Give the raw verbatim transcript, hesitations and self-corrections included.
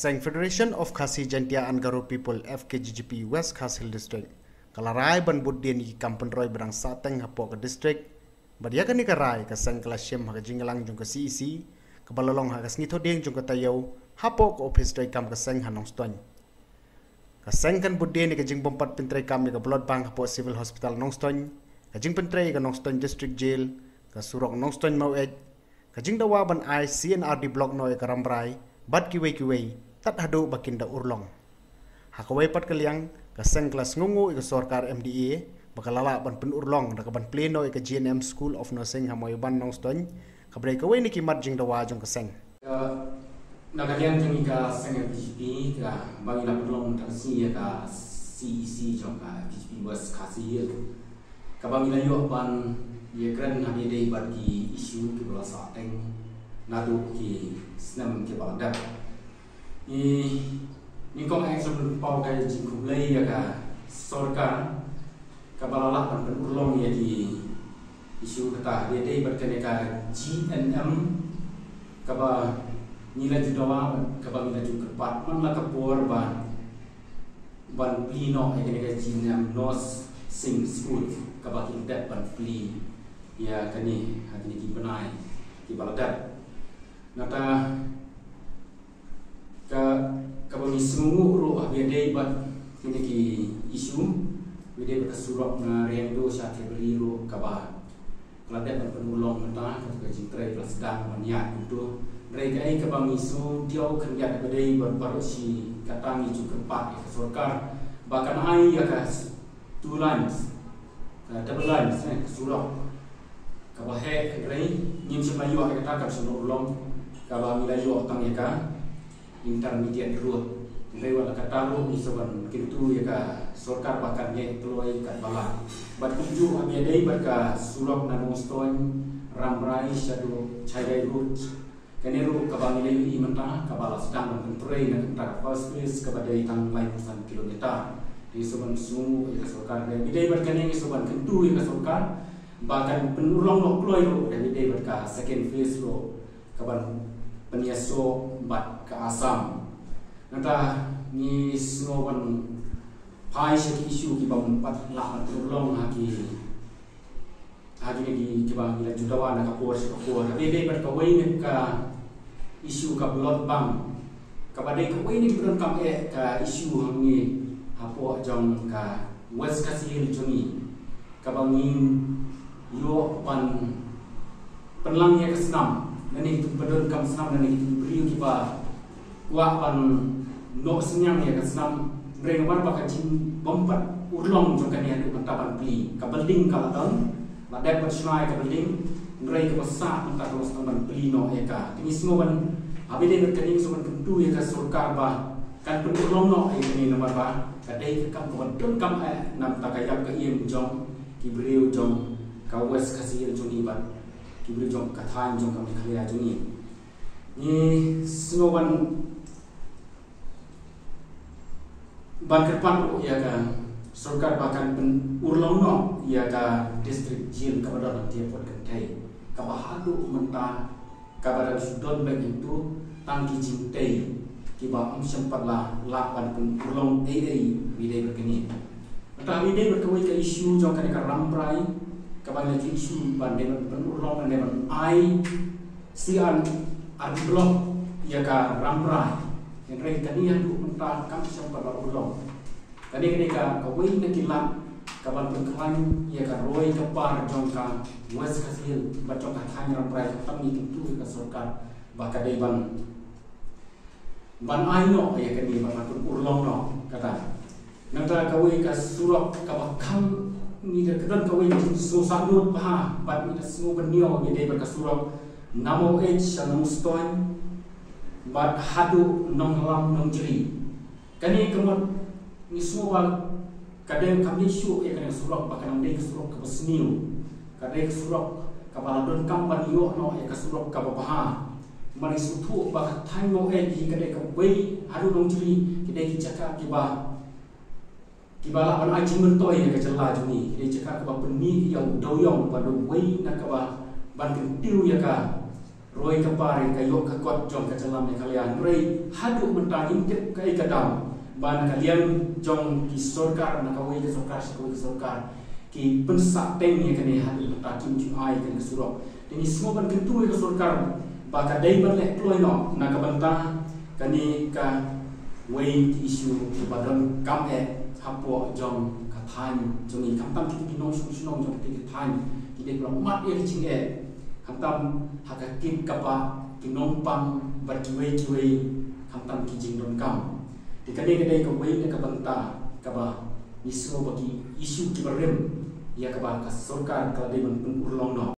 Seng Federation of Khasi Jaintia and Garo People, F K G G P, West Khasi Hills District ka la rai ban bud dien ïa ki kam pynroi ba dang sahteng hapoh ka district. Bad ïa kane ka rai ka seng ka la shim ha ka jingïalang jong ka C E C kaba la long ha ka sngi Thohdieng jong ka taïew hapoh ka ophis treikam ka seng ha Nongstoiñ. Ka seng kan bud dien ïa ka jingbympat pyntreikam ïa ka blood bank hapoh Civil Hospital Nongstoiñ, ka jingpyntrei ïa ka Nongstoiñ District Jail, ka surok Nongstoiñ Maweit, ka jingdawa ban ai C and R D block noh ïa ka Rambrai bad kiwei kiwei tad haduh ba kin da urlong. Ha kawei pat ka liang, ka seng ka la sngewnguh ïa ka sorkar M D A ba ka la lah ban pynurlong da kaban plie noh ïa ka G N M School of Nursing ha Mawiban Nongstoiñ, kaba dei kawei na ki mat jingdawa jong ka seng. Na ka liang jong ngi ka seng F K G P, kaba ngi la pynlong tang shi ïa ka C E C jong ka F K G P West Khasi Hills, kaba ngi la ïoh ban ïakren ha kaba ïadei bad ki issue kiba la sahteng naduh ki snem kiba la dep. Ngi, ngi kong ai sa pynpaw ka jingkhublei ïa ka sorkar kaba la lah ban pynurlong ïa ki issue kata ha kaba ïadei bad kane ka G N M kaba ngi la ju dawa, kaba ngi la ju kyrpad man la ka por ba ban plie noh ïa kane ka G N M Nursing School kaba ki la dep ban plie ïa kane ha kine ki bnai kiba la dep. Nangta ka, kaba ngi sngewnguh ruh ha kaba ïadei bad kine ki issue, kaba ïadei bad ka surok na Riangdo sha Thebri ruh kaba ka la dep ban pynurlong mynta, kata ka jingtrei ka la sdang ban ïaid kumto. Hynrei kaei kaba ngi sngew diaw khyndiat kaba dei bad baroh shi katta ngi ju kyrpad ïa ka sorkar ba kan ai ïa ka s-, two lanes, ka double lanes, eh, ka surok kaba heh, hynrei ngim shym la ïoh ïa kata, kam shym la urlong, kaba ngi la ïoh tang ïa ka intermediate road. Hynrei wat la katta ruh ngi sa wan kyntu ïa ka sorkar ba kan leh kloi katba lah. Bad kumjuh ha kaba ïadei bad ka surok na Nongstoiñ Rambrai shaduh Chaidai Road, kane ruh kaba ngi la ïohi mynta kaba la sdang ban pyntrei na ka bynta ka first phase kaba dei tang laiphew san kilometer. Te ngi sa wan sngewnguh ïa ka sorkar, ha kaba ïadei bad kane ngi sa wan kyntu ïa ka sorkar ba kan pynurlong noh kloi ruh ha kaba ïadei bad ka second phase ruh kaban pynïasoh bad ka Assam. Nangta ngi sngew ban phai sha ki issue kiba ym pat lah ban pynurlong ha ki, ha kine ki, kiba ngi la ju dawa na ka por sha ka por. Ha kaba ïadei bad kawei na ka issue ka blood bank, kaba dei kawei na ki ba donkam eh ka issue hangne hapoh jong ka West Khasi Hills jong ngi, kaba ngin ïoh ban pynlang ïa ka snam lane kito kiba donkam snam lane kito ki briew kiba kwah ban noh synñiang ïa ka snam. Hynrei namar ba ka jingbympat urlong jong kane haduh mynta ban plie, ka building ka la don, la dep ban shna ïa ka building, hynrei kaba sah mynta ka la sdang ban plie noh ïa ka. Te ngi sngew ban, ha kaba ïadei bad kane ngi sngew ban kyntu ïa ka sorkar ba kan pynurlong noh ïa kane namar ba ka dei ka kam kaba donkam eh na ka bynta ka ïap ka im jong ki briew jong ka West Khasi Hills jong ngi bad ki briew jong ka thaiñ jong ka Meghalaya jong ngi. Ngi sngew ban, ban kyrpad ruh ïa ka sorkar ba kan pynurlong noh ïa ka district jail kaba don hangtei hapoh kynthei, kaba haduh mynta kaba dang shu don beit hangto tang ki jingtei kiba ym shym pat la lah ban pynurlong ei ei ha kaba ïadei bad kane. Mynta ha kaba ïadei bad kawei ka issue jong kane ka Rambrai, kaba ngi la ju issue ban dei ban pynurlong, ban dei ban ai C and R D block ïa ka Rambrai. Hynrei kane haduh mynta kam shym pat la urlong. Kane ka dei ka, kawei na ki lad kaban pynkhlaiñ ïa ka roi ka par jong ka West Khasi Hills bad jong ka thaiñ Rambrai, kata ngi kyntu ïa ka sorkar ba ka dei ban, ban ai noh ïa kane, ban pynurlong noh kata. Nangta kawei ka surok kaba kham, ngi da ka don kawei ka jingsngewsih lut bha bad ngi da sngew bynñiaw, ngi dei bad ka surok na Maweit sha Nongstoiñ bad haduh Nonglam Nongjri. Kane ka mut ngi sngew ba ka dei, kam dei shuh ïa kane ka surok ba kan dei ka surok kaba sniew. Ka dei ka surok kaba la donkam ban ïoh noh ïa ka surok kaba bha. Namar ngi sngewthuh ba ka thaiñ Maweit hi ka dei kawei, haduh Nongjri, ki dei ki jaka kiba, kiba lah ban ai jingmyntoi ïa ka jylla jong ngi. Ki dei jaka kaba pynmih ïa u dewïong, ba dei uwei na kaba ban kyntiew ïa ka roi ka par ïa ka ïoh ka kot jong ka jylla Meghalaya. Hynrei haduh mynta ngim tip kaei ka daw ba na ka liang jong ki sorkar, na kawei ka sorkar sha kawei ka sorkar, ki pynsah teng ïa kane, haduh mynta kim ju ai kane ka surok. Te ngi sngew ban kyntu ïa ka sorkar ba ka dei ban leh kloi noh na ka bynta kane kawei ka issue kaba donkam eh hapoh jong ka thaiñ jong ngi. Khamtam kita ki nongshong shnong jong kita ki thaiñ ki dei ban mad ïa ka jingeh, khamtam ha ka kit ka bah, ki nongpang bad kiwei kiwei, khamtam ki jingdonkam. Te kane ka dei kawei na ka bynta kaba ngi sngew ba ki issue kiba rim ïa kaba ka sorkar ka la dei ban pynurlong noh.